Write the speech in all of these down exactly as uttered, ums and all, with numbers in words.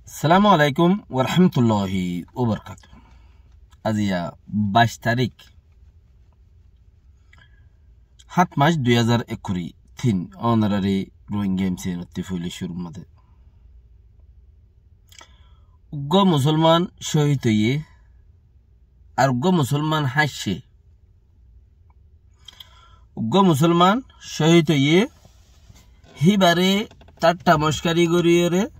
Assalamu alaikum warahmatulláhi wabarakátuhu. Aziya baic tarík, háñt mac, dui házar ekkuri tin, ónorari Rohingya M C N ottí foila cúrur mazé. Uggúa musólman cóhid óiye, ar uggúa musólman háñicce. Uggúa musólman cóhid óiye, híbare tátta mockari goríyore,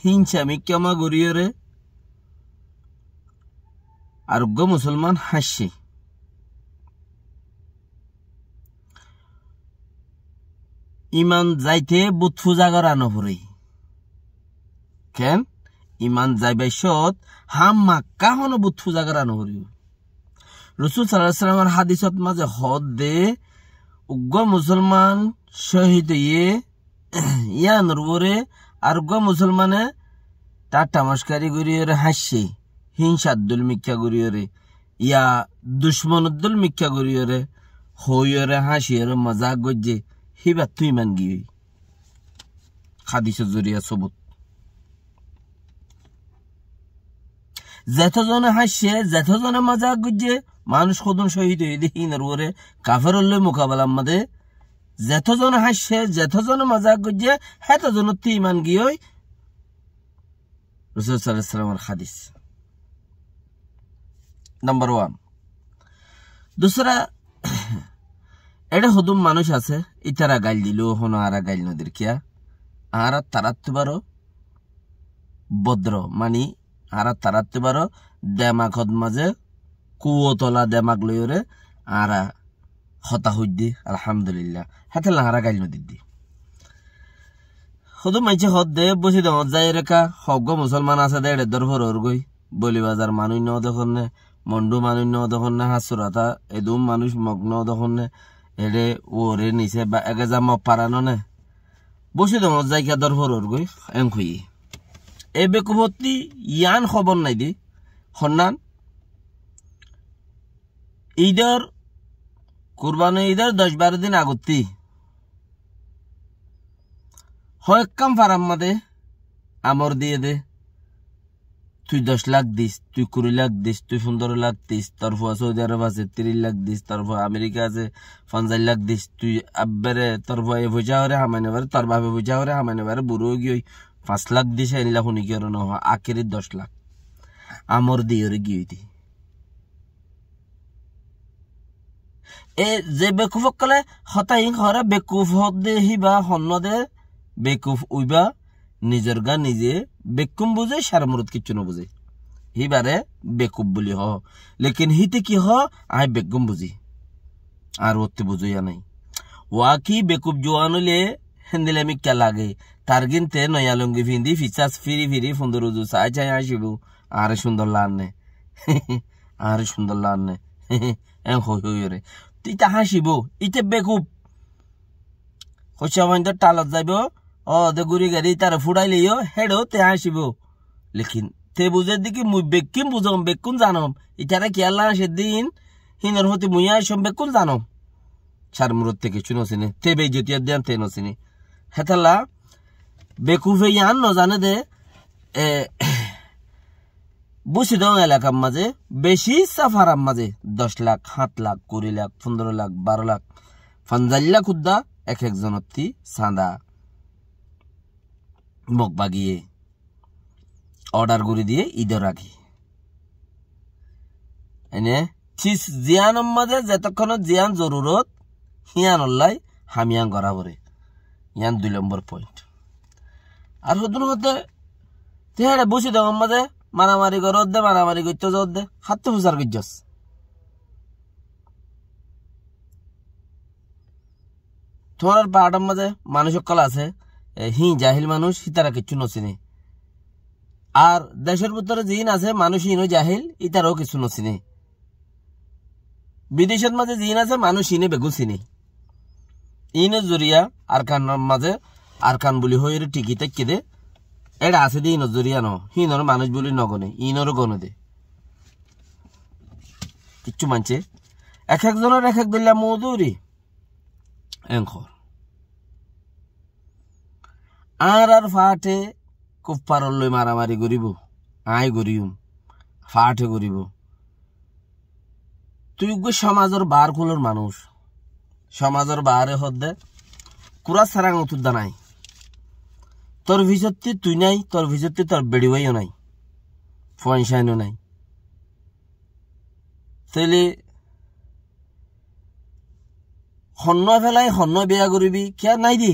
hínsa mikkáma goríyore, ar uggúa musólman háñicce. Iman zaite but fúza gorá noforé. Ken? Iman zaibar cót hámmakká honó but fúza gorá noforé. Rosúl sallallahu alaihi wasallamor hádisot mazé hoódde, uggúa musólman cóhid óiye, yíanor uore ar uggúa musólmane tátta mockari goríyore háñicce, hínsa dóil mikká goríyore, ya ducmonor dóil mikká goríyore, hoóiyore, háñciyore, mozak goijjé, híbattú iman giyói. Hádisor zoriya sobut. Zeto zone háñicce, zeto zone mozak goijjé, manúic hodún cóhid óiye dé hínor uore, kaferor lói mukabelar mazé, zeto zone háñicce, zeto zone mozak goijjé, héto zonottú iman giyói. Rosúl sallallahu alaihi wasallamor hádis. Nombor wan. Dusra, eçé hodún manúic asé, ítara gail dilé honó añára gail nodir kiyá? Añára tarattú baró bodro, mani añára tarattú baró demakot mazé kuwotola demak loiyóre añára hotá hoiddé, alhamdulillah. Hétolla añára gail nodidde. Hodún maincé hoódde, bósi dongor zaiyoré ká, hoggúa musólman asé dé eçé dórfor ór goi. Boli bazar manúic noó dé honné, Mondhú manúic noó dé honné, Hásurata edún manúic Mog noó dé honné, eçé uore nise ba egeza Mog fara noó né. Bósi dongor zaiyoré ká dórfor ór goi, en hoiyé. E bekufottí yián hóbor nái dé, honnán, Idor, Kurbani Idor doc baró din agottí hoekkán farar mazé amor diyé dé, tui doc lak dis, tui kuri lak dis, tui fundoro lak dis, tor fua Saudi Arob asé, tiríc lak dis, tor fua Amerika asé, fonzaic lak dis, tui abbere, tor fuaye foicá óre hamai nofaré, tor bafe foicá óre hamai nofaré, buro ói giyói, fañs lak dis, eilla huni kiyóre nohó, akéri doc lak. Amor diyóre giyói dé. E ze bekuf ókkole hotá iín hoóre, bekuf hoódde híba honnóde, bekuf uibá nizor gá nize bekkún buzé, sar murot kiccú nobuzé. Híbare bekuf buli hoó. Lekin híte ki hoó, aññí bekkún buzí. Ar uottú buzóiya nái. Waki bekuf juan óile héndilla mikká lage. Tar gín te noya lungi findi fisás firi firi fundoro uzu saái saái háñcibou. Añáre cúndor laánne. Añáre cúndor laánne. En hoi hoiyóre. Te íte háñcibou, íte bekuf. Hoicca fuaindór thalot zaibou, ó de gúri gari ítare fúçaileyó, héçeó te háñcibou. Lekin te buzédde ki mui bekkún buzom, bekkún zanom. Ítare kiyólla háñcer de iín, hínor foti mui háñcom bekkún zanom. Sar murot te kiccú nosiné, te beijjoti edde ián te nosiné. Hétolla bekufe yián nozané de, e, Busidong elakar mazé beci issá farar mazé doc lak, háñt lak, kuri lak, fundoro lak, baró lak, fonzaic lak uddá ek ek zonottí sañda Mog bagiye odar gori diye Idor age. Ene cis ziyanor mazé zetokkonot ziyan zorurot, híyanollai ham yián gora fore. Yián dui lombor point. Ar hodún hoódde, te héçe Busidongor mazé maramari goródde, maramari goittóu zoódde, háttú fusar goijjós. Tuáñrar paáçor mazé manúic ókkol asé, e, híin jahil manúic, hítara kiccú nosiné. Ar decór bútore ziín asé manúic, híinou jahil, ítaraó kiccú nosiné. Bidecót mazé ziín asé manúic, híine beggún siné. Híinor zoriya Arkanor mazé Arkan buli hoiyóre thiki táikke dé, éçe asé dé híinor zoriya noó, híinore manúic buli nogone, híinore gone dé. Kiccú maincé ek ek zonor ek ek dóilla mouzuri. Enkor. Añárar faáte kuffaror loi maramari goríbou, aññí goríyum, faáñte goríbou. Tui uggúa somazor baár kulor manúic. Somazor baáre hoódde, kurá sára añgutúdda nái. Tor fisótti tui nái, tor fisótti tor beçiwáiyo nái. Fuain sáino nái. Tóile honnúa félai, honnúa biya goríbi, kiyá nái di.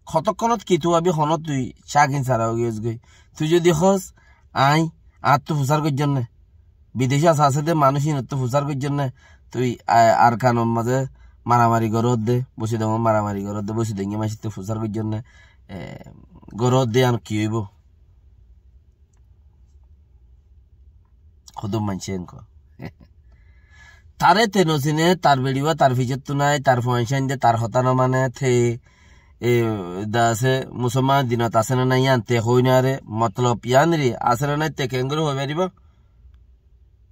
Hotókkonót ki tuábi honót tui cákin sára ói giyós goi. Tui zodi hoós, aññí, añáttu fusár goijjón né. Bidecót asé dé manúic ínottú fusár goijjón né. Tui, a, Arkanor mazé maramari goródde, Bósidongót maramari goródde, Bósidongi maincóttu fusár goijjón né. E, goródde yían ki óibou? Hodún maincé enkó. Taré te nosine, tar beçiwá tar fisóttu nái, tar fuain sáinde, tar hotá nomane, te, e, da asé, musolman dinot asé né nái, yían te hoói nofaré, motolob yíanori asé né nái, te keéngorí hoói faribá?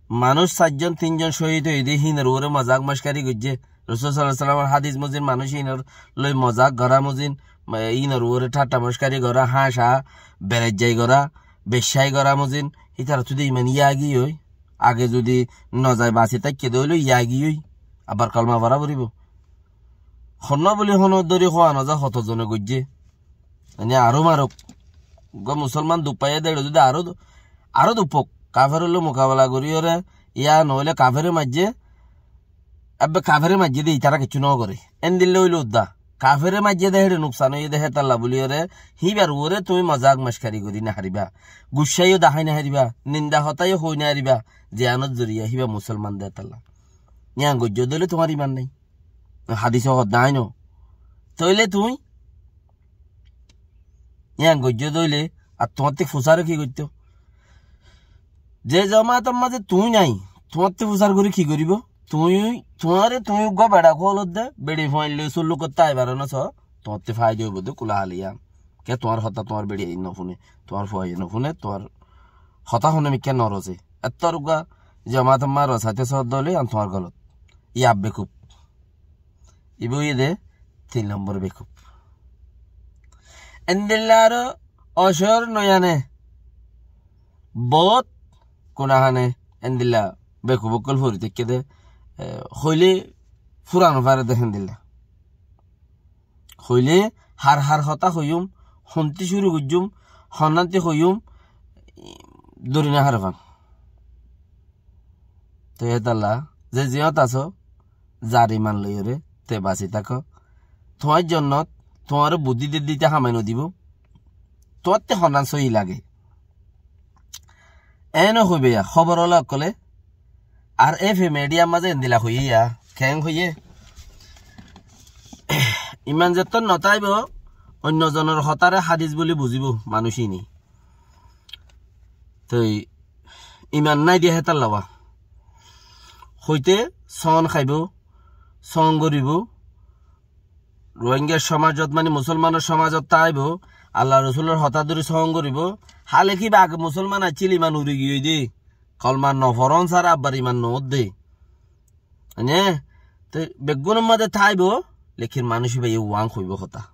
Manúic sairjon, tinjon cóhid óiye dé, híinor uore mozak mockari goijjé. Rosul sallallahu alaihi wasallamor hádis mozin, manúic híinor loi mozak gorá mozin, ma-, híinor uore thátta mockari gorá, háñca, beraijjai gorá, beccái gorá mozin, hítarattú dé iman yági ói. Age zodi nozai basi táikke dé óile yági ói, abar kolma forá foribóu. Honnúa buli honó dóri hoóa nozá, hoto zone goijjé. Mane aró maruk. Uggúa musolman duk faiyé dé, eçe zodi aró du-, aró duk fouk. Kaferor loi mukabela goríyoré, yá noóile kafere maijjé, ebbe kafere maijjé dé, itará kiccú nógoré. Endilla óile uddá. Kafere maijjé dé, héçe nuksan óiye dé, hétalla buliyoré, híbar uore tuñí mozak mockari gorí nofaribá. Guccáyo dahái nofaribá, ninda hotáyo hoói nofaribá, ziyanor zoriya híba musolman dé hétalla. Yían goijjó dé óile tuáñr iman nái. Hádis hoódde aññí noó. Tóile tuñí yían goijjó dé óile, ar tuáñtte fusare ki goittó? Ze jomaator mazé tuñí nái, tuáñtte fusar gorí ki goríbou? Tuñí, tuáñre tuñí uggúa beça kúalodde, beça fuain loi suluk gottó aibár noso, tuáñtte faida óibou dé kúla háli yían. Ke tuáñr hotá tuáñr beça nofúne, tuáñr fuaye nofúne, tuáñr hotá hone mikká norosé. Ettór uggúa jomaator mazé rosaité soódde óile yían tuáñr golot. Yá bekuf. Ibá óiye dé tin lombor bekuf. Endilla aró ocór noyane bout kunahane endilla bekuf ókkol fori táikke dé, e, hoilé fura nofaré dé héndilla. Hoilé har har hotá hoiyúm, hontí cúru goijjúm, honnánti hoiyúm, dóri nofaré fán. Te hétalla, ze ziyót asó, zar iman loiyóre, te basi táko. Tuáñr jonnot, tuáñre buddí de dite hamai nodibóu. Tuáñtte honnán sóiyi lage. Ene hoibe yá, hóbor ola ókkole, ar F M media mazé endilla hoiyé yá, keén hoiyé? Iman zettót notáibou, oinno zonor hotáre hádis buli buzibóu manúic íni. Toi iman nái de hétalla wá. Hoité soón haibóu, soón goríbou, Ruáingar somazot mani musolmanor somazot táibou, Allar Rosulor hotá dóri soón goríbou, hále kibá age musolman accíl iman uri giyói dé, kolma noforon sára abbar iman noódde. Mane, te beggúnor mazé táibou, lekin manúic íbaye uán hoibóu hotá.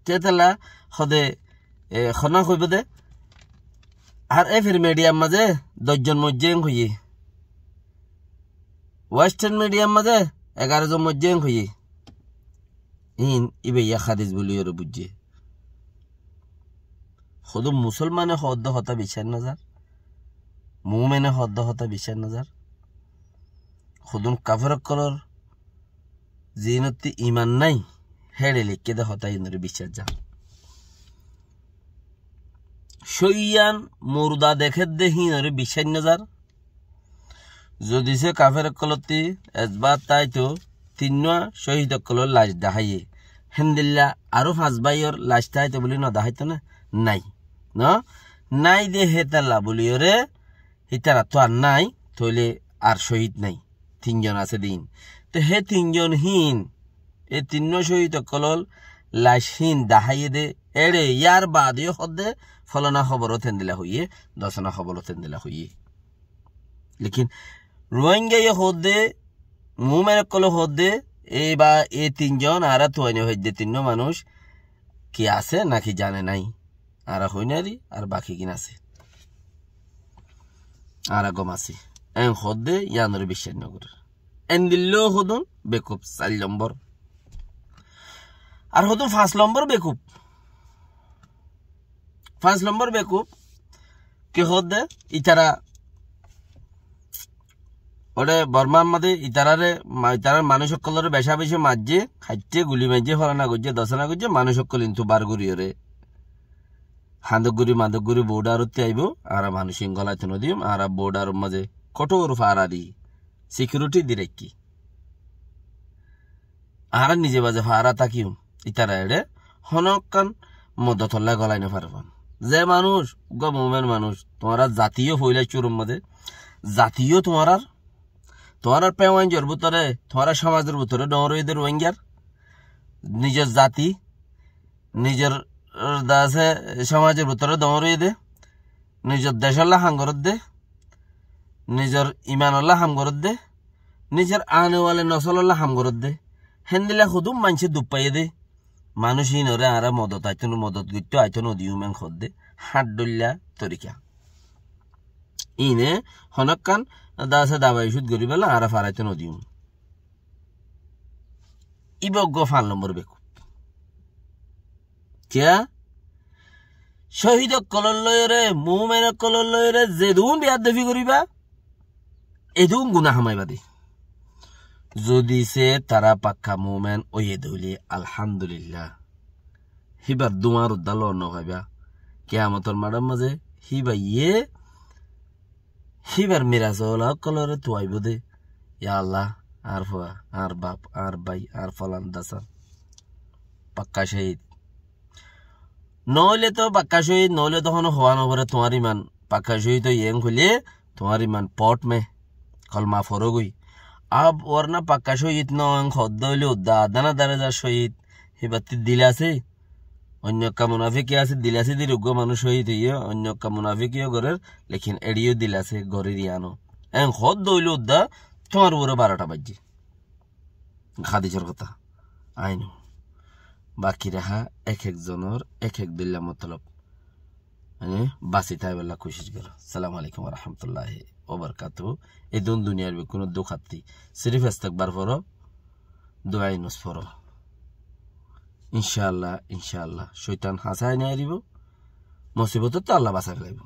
Tétalla hode, e, honnán hoibóu dé, ar F M media mazé doc zon moijjé en hoiyé. Western media mazé egaró zon moijjé en hoiyé. Ín íbaye hádis buliyóre buijjé. Hodún musolmane hoódde hotá biccác nozar, mumene hoódde hotá biccác nozar, hodún kafer ókkolor ziínottú iman nái, héçe leikké dé hotá ínoré biccác zar. Cóiyan murda dekédde híinoré biccác nozar. Zodi sé kafer ókkolótti ezbat táito, tinnúa cóhid ókkolór lac daháiye. Héndilla aró fañs báiyor lac táito buli nodaháito né? Nái. No? Nái de hétalla buliyóre, hítarattú ar nái, tóile ar cóhid nái. Tinzon asé de ín. Te hé tinzon híin, e tinnúa cóhid ókkolór lac híin daháiye de, éçe yár baade yó hoódde, fólana hóborot héndilla hoiyé, dosana hóborot héndilla hoiyé. Lekin Ruáingaye hoódde, muúmen ókkole hoódde, Ei ba, ei tin zon añára tuaino hoidde tinnó manúic ki asé náki zane nái. Añára hoinari, ar baki gín asé. Añára gom así. En hoódde, yíanoré biccác nogorér. Endilla hodún bekuf, sair lombor. Ar hodún fañs lombor bekuf. Fañs lombor bekuf, ki hoódde, itara, ore Bormar mazé itarare, ma-, itarar manúic ókkolore beca beci maijjé, haitté guli maijjé, folana goijjé, dosana goijjé, manúic ókkol intu bar gorí ore. Handok gorí, mandok gorí bordarottí aibó, añára manúic ín golaito nodiyum, añára bordaror mazé kothór fara di, sikiuriti di raikkí. Añára nize baze fara tákiyum, itara eçé honókkan modotolla golai nofaribán. Ze manúic, uggúa mumen manúic, tuáñrar zati yó foila cúrur mazé, zati yó tuáñrar, tuáñrar fewainzor bútore, tuáñrar somazor bútore dhoóñr óiye dé Ruáingar, nizor zati, nizor, eh, dase somazor bútore dhoóñr óiye dé, nizor decólla ham gorédde, nizor imanolla ham gorédde, nizor anewale nosololla ham gorédde. Héndilla hodún maincé duk faiyé dé. Manúic ínoré añára modot aitó no, modot goittó aitó nodiyum en hoódde. Háñt dhoilla torika. Íne honókkan dase dabai ocút goríballa añára faraitó nodiyum. Íba uggúa fañs lombor bekuf. Kiyá? Cóhid ókkolor loiyóre, mumen ókkolor loiyóre zedún beaddofi goríba, edún guná hamaibá dé. Zodi se tara fakka mumen óiye dé óile, alhamdulillah. Híbar dúañr uddá lor nofaibá. Kiyamotor maçor mazé híbaye híbar miraswala ókkolore tuaibó dé. Ya Allah, añár fua, añár baf, añár bái, añár folan dasan. Fakka cóhid. Noóile toó fakka cóhid, noóile toó honó hoá noforé tuáñr iman fakka cóhid óiye en hoilé tuáñr iman fóth me, kolma forógoi. Ab warna fakka cóhid noó en hoódde óile uddá adán adán zar cóhid, híbattí dil asé. Oinno ekka munafiki asé, dil asé dé uggúa manúic cóhid óiye, oinno ekka munafiki yó gorér, lekin eçé yó dil asé, gorér yíano. En hoódde óile uddá tuáñr uore barotha baijjé. Hádisor hotá. Aino. Baki raha ek ek zonor ek ek dilla motolob. Mane, basi táibolla kucíc goró. Assalamu alaikum wa rahmatullahi wa barakatuhu. Edún duniyar bekkúnor duk hatti. Sirif istikfar foró, dua Yunus foró. Incállah, incállah. Cóitan hañsái no faribó. Musibotottú Allah basai felaibó.